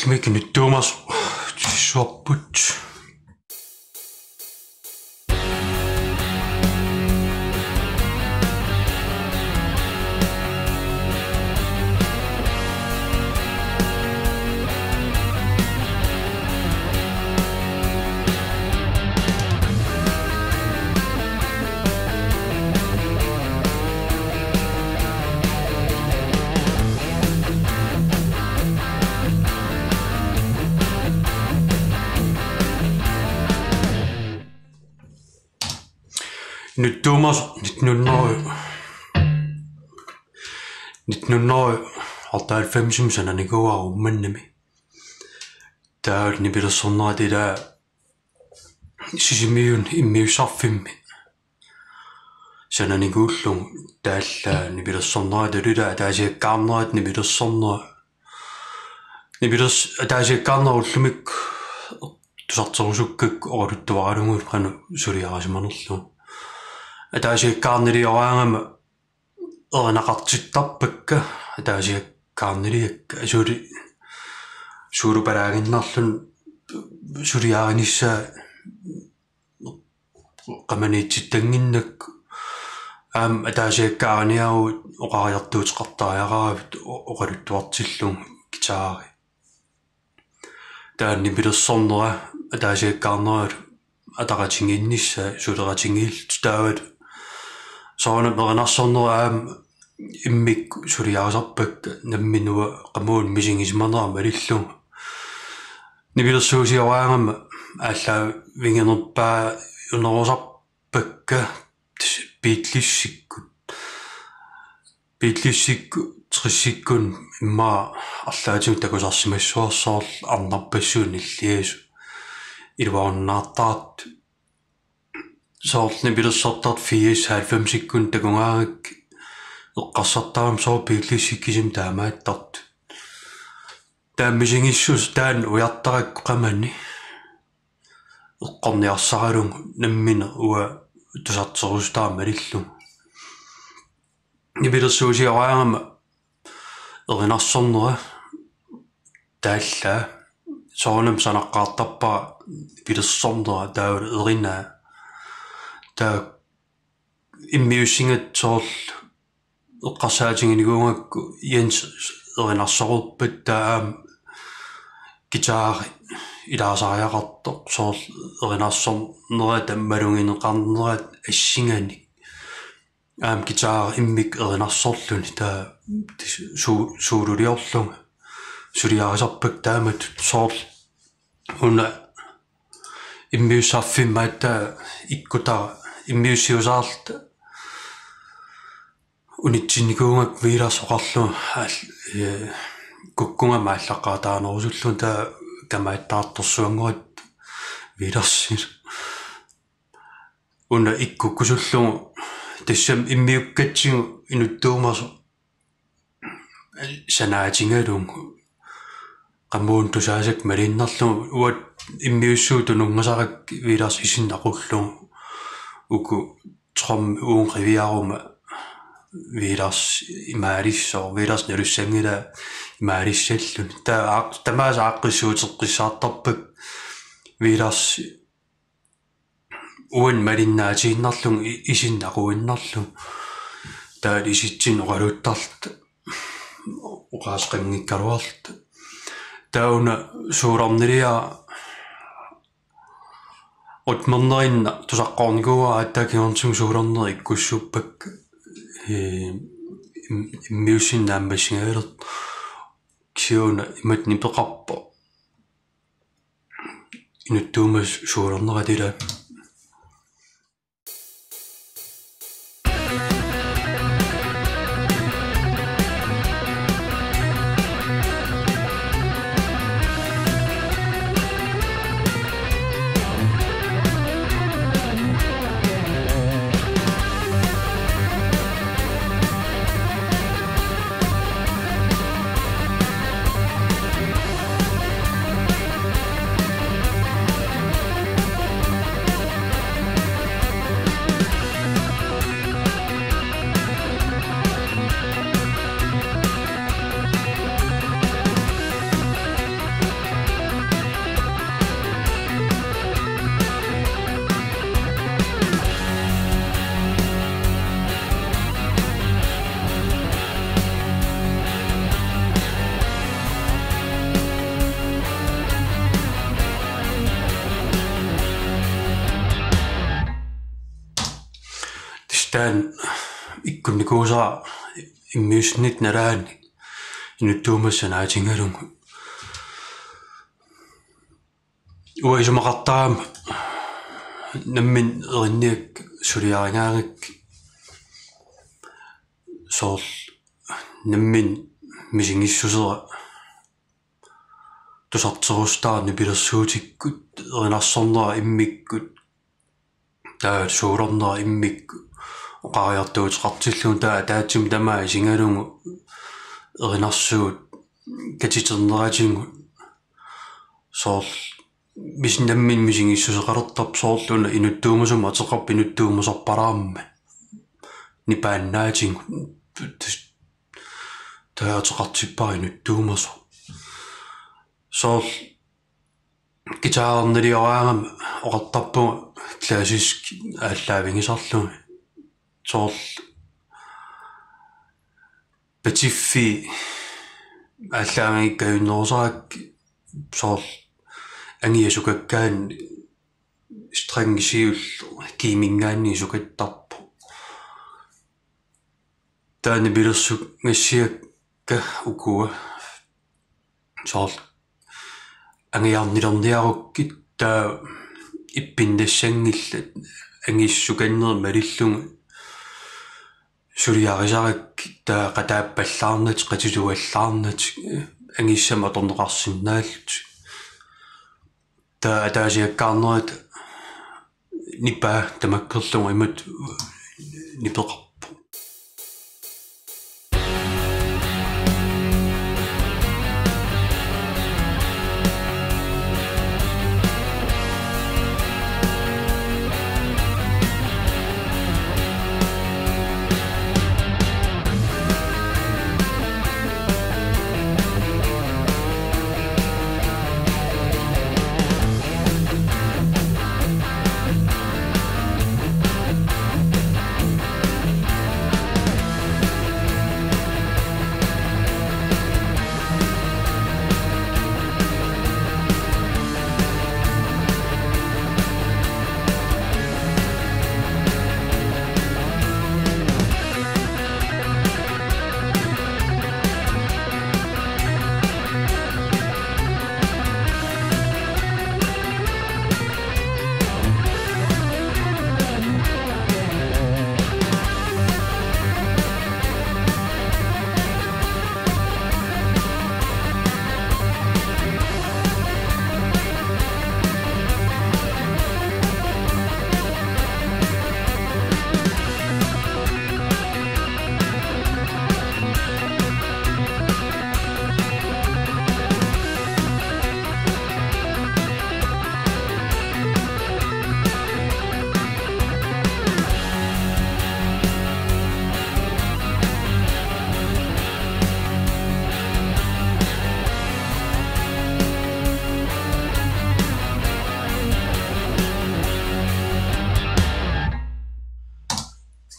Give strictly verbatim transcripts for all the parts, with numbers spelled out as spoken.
Mik nuttuumasoq tusarsuarput. Nuttuumasoq nitten hundrede, nitten hundrede otteoghalvfemsimi sananikuuara Uummannami. Taava nipilersornerat ilaa Sisimiuni immiussarfimmi sananikuullugu. Taava nipilersornerat ilaa ataasiakkaarnerat nipilersornerat. Nipilers-, ataasiakkaarnerat ullumikkut tusarterusukkakku oqaluttuaralugu qanoq suliarisimanerlugu. Ataasiakkaarnilioraangama erinaqartittarpakka ataasiakkaarniliakka, suuli suulupalaaginnarluni suliarinissaa qamaniitsittanginnakku, aamma ataasiakkaarniaruit oqariartuuteqartariaqaravit o-, oqaluttuartillugu guitari. Taava nipilersornera ataasiakkaarneralu ataqatigiinnissaa suleqatigiilluta taavalu soorunami erinarsornera aamma immikkut suliarisarpakka nammineq uanga qamuuna misigisimanera malillugu. Nipilersuusioraangama aallaaviginerpaajunerusarpakka Beatlesikkut. Beatlesikkut tressikkunni immaqa arlaatigut takusarsimassavat soorlu arnarpassuit nilliasut iluarunnaartartut. Soorlu nipilersortartut firs halvfemsikkunni takugaangakkit eqqarsartarami soorlu Beatlesikkut kisimi taamaattartut. Taava misigissuseq taanna ujartarakku qamani eqqorniarsaralugu nammineq uanga tusarterusutara malillugu. Nipilersuusioraangama erinarsornera taallaa soorunami sanaqqaartarpara nipilersornera taavalu erinaa. Taava immiussigatta soorlu eqqarsaatiginikuugakku Jens erinarsoreerpat taava aamma guitari ilaasariaqartoq soorlu erinarsornerata malugineqarnerata assinganik. Aamma guitari immikkut erinarsorluni taava su-, suululiorlunga suliarisarpakka taamatut soorlu una immiussarfimmi aatsaat ikkutara immiussiusaarluta unitsinnikuugakku Villads oqarlunga aal-, ee, kukkugama aallaqqaataanerusullugu taava kamaattaartorsuanngoratta Villadsilu. Una ikkukkusullugu tassami immiukkatsigu inuttuumasoq sanaatigalugu qamuuna tusaasakka malinnarlugu uanga immiussuup tununngasarakku Villads isinnik aqullugu uku trommit uunga qiviaruma Villads imaalissoq, Villads nalussanngilaa imaalissalluni. Taava aaq-, tamaasa aaqqissuuteqqissaartarpakka Villads uannut malinnaatiinnarlugu i-, isinnik aquinnarlugu. Taava isitsinnik oqaluttarluta oqaaseqanngikkaluarluta. Taava una suularniliara utmernerinna tusaqqoornikuuara aatsaat kingornatigut suularnerit ikkussuuppakka. Ee, im-, immiussineq naammassigaluartoq. Kisianni una imatut nipeqarpoq. Inuttuumasoq suularnerat ilaa. Taanna ikkunnikuusara immiussinerup nalaani inuttuumassanut atigalugu. Uanga isumaqartarama nammineq erinniakka suliarigaangakkit, soorlu nammineq misigissusera tusarterusutara nipilersuutikkut, erinarsornera immikkut, taava suulornera immikkut oqariartuuteqartillugu, taava ataatsimut tamaat isigalugu erinarsuut katiterneratigut. Soorlu mis-, nammineq misigissuseqalertarpoq, soorlu una inuttuumasumik ateqarpoq inuttuumasarpalaarmat nipaannaatigut. Taava ateqartippara inuttuumasoq. Soorlu guitarerniloraangama oqartarpunga klassisk aallaavigisarlunga. Soorlu patiffii aallaavigikkaajunnerusarakkit, soorlu angia sukakkaanni strengi siulleq kiiminngaanniit sukattarpoq. Taava nipilersugassiakka ukua, soorlu angiarnilerniarukkit, taava ippinnassanngilaat angisukannerit malillugu suliarisarakkit, taava qataappallaarnatik, qatituallaarnatik, angissamik atorneqarsinnaallutik. Taava ataasiakkaarnerata nipaa tamakkerlugu imatut nipeqarpoq.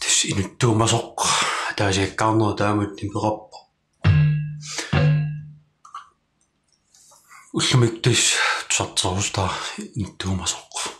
Tassa inuttuumasoq ataasiakkaarnera taamatut nipeqarpoq. Ullumikkut tassa tusarterusutara inuttuumasoq.